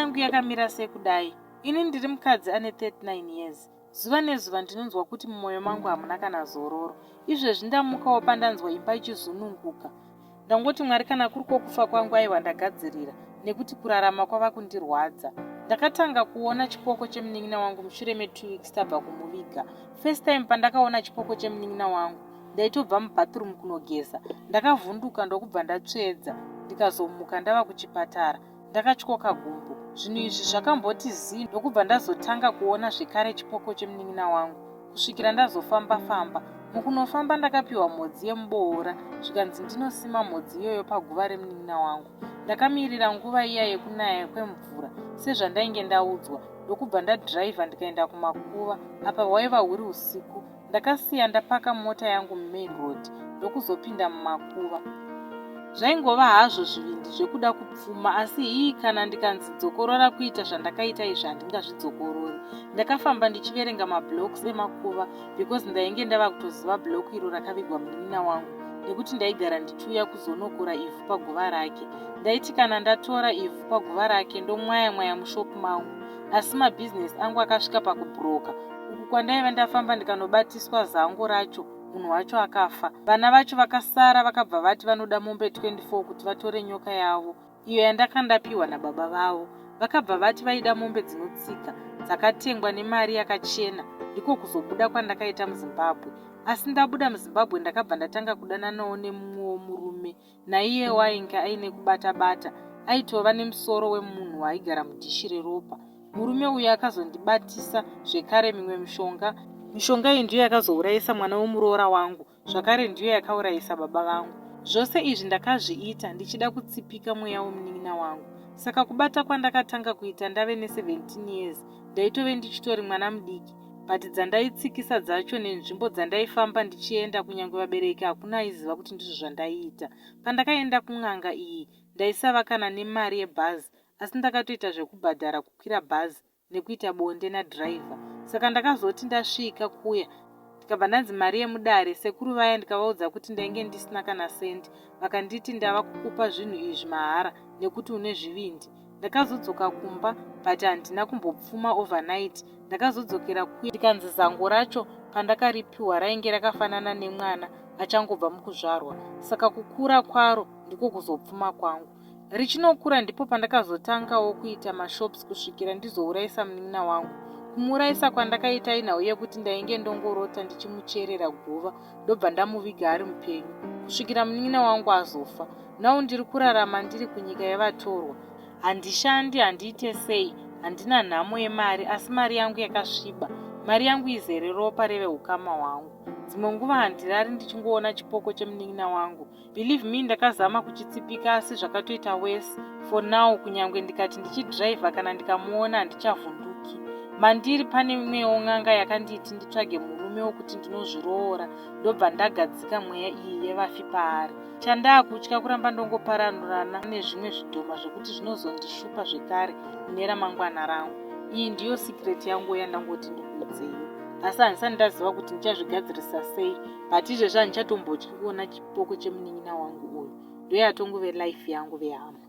yangu yakamira sekudai. Ini ndiri mukadzi ane 39 years. Zuva nezuva ndinonzwa kuti mumwoyo mangu hamuna kana zororo. Izvezvi ndamukawo pandanzwa imba ichizununguka. Ndangoti Mwari kana kuri kwokufa kwangu aiwa ndagadzirira nekuti kurarama kwava kundirwadza. Ndakatanga kuona chipoko chemunin'ina wangu mushure metwo weeks tabva kumuviga. First time pandakaona chipoko chemunin'ina wangu ndaitobva mubathroom kunogeza. Ndakavhunduka ndokubva ndatsvedza ndikazomuka ndava kuchipatara. Ndakatyoka gumbo. Zvinhu izvi zvakamboti zii ndokubva ndazotanga kuona zvekare chipoko chemunin'ina wangu kusvikira ndazofamba famba. Mukunofamba ndakapiwa mhodzi yemuboora zvikanzi ndinosima mhodzi iyoyo paguva remunin'ina wangu. Ndakamirira nguva iya yekunaya kwemvura sezvandainge ndaudzwa ndokubva ndadhiraivha ndikaenda kumakuva apa hwaiva huri usiku. Ndakasiya ndapaka mota yangu mumain road ndokuzopinda mumakuva. Zvaingova hazvo zvivindi zvekuda kupfuma asi hii kana ndikanzi dzokorora kuita zvandakaita izvi handingazvidzokorori. Ndakafamba ndichiverenga mablocks emakuva because ndainge ndava kutoziva block iro rakavigwa munin'ina wangu nekuti ndaigara ndichiuya kuzonokora ivhu paguva rake. Ndaiti kana ndatora ivhu paguva rake ndomwaya mwaya mushop mangu asi mabusiness angu akasvika pakubroka uku kwandaiva ndafamba ndikanobatiswa zango racho munhu wacho akafa. Vana vacho vakasara vakabva vati vanoda mombe 24 kuti vatore nyoka yavo iyo yandaka ndapiwa nababa vavo. Vakabva vati vaida mombe dzinotsika dzakatengwa nemari yakachena ndiko kuzobuda kwandakaita muZimbabwe. Asi ndabuda muZimbabwe ndakabva ndatanga kudananawo nemumwewo murume naiyewo ainge aine kubata bata aitova nemusoro wemunhu waaigara mudhishi reropa. Murume uyu akazondibatisa zvekare mimwe mishonga. Mishonga iyi ndiyo yakazourayisa mwana wemuroora wangu zvakare ndiyo yakaurayisa baba vangu. Zvose izvi ndakazviita ndichida kutsipika mweya wemunin'ina wangu. Saka kubata kwandakatanga kuita ndave ne 17 years ndaitove ndichitori mwana mudiki but dzandaitsikisa dzacho nenzvimbo dzandaifamba ndichienda kunyange vabereki hakuna aiziva kuti ndizvo zvandaiita. Pandakaenda kun'anga iyi ndaisava kana nemari yebhazi asi ndakatoita zvekubhadhara kukwira bhazi nekuita bonde nadriver saka ndakazoti ndasvika kuya ndikabva ndanzi mari yemudare sekuru vaya ndikavaudza kuti ndainge ndisina kana sendi vakanditi ndava kukupa zvinhu izvi mahara nekuti une zvivindi ndakazodzoka kumba but handina kumbopfuma overnight ndakazodzokera kuya ndikanzi zango racho pandakaripiwa rainge rakafanana nemwana achangobva mukuzvarwa saka kukura kwaro ndiko kuzopfuma kwangu Richinokura ndipo pandakazotangawo kuita mashops kusvikira ndizourayisa munin'ina wangu. Kumuurayisa kwandakaita inhau yekuti ndainge ndongorota ndichimucherera guva ndobva ndamuviga ari mupenyu kusvikira munin'ina wangu azofa. Now ndiri kurarama ndiri kunyika yevatorwa. Handishandi handiite sei handina nhamo yemari asi mari yangu yakasviba. Mari yangu izere ropa revehukama hwangu. Dzimwe nguva handirari ndichingoona chipoko chemunin'ina wangu. Believe me ndakazama kuchitsipika asi zvakatoita worse for now kunyangwe ndikati ndichidriver kana ndikamuona handichavhunduki. Mandiri pane imwewo n'anga yakanditi nditsvage murume wokuti ndinozviroora ndobva ndagadzika mweya iyi yevafi paari. Chandaakutya kuramba ndongoparanurana nezvimwe zvidhoma zvekuti zvinozondishupa zvekare mune ramangwana rangu. Iyi ndiyo secret yangu yandangoti ndikuudzeiwo asi handisati ndaziva kuti ndichazvigadzirisa sei but izvezvi handichatombotyi kuona chipoko chemunin'ina wangu uyu ndoyatongove life yangu vehama.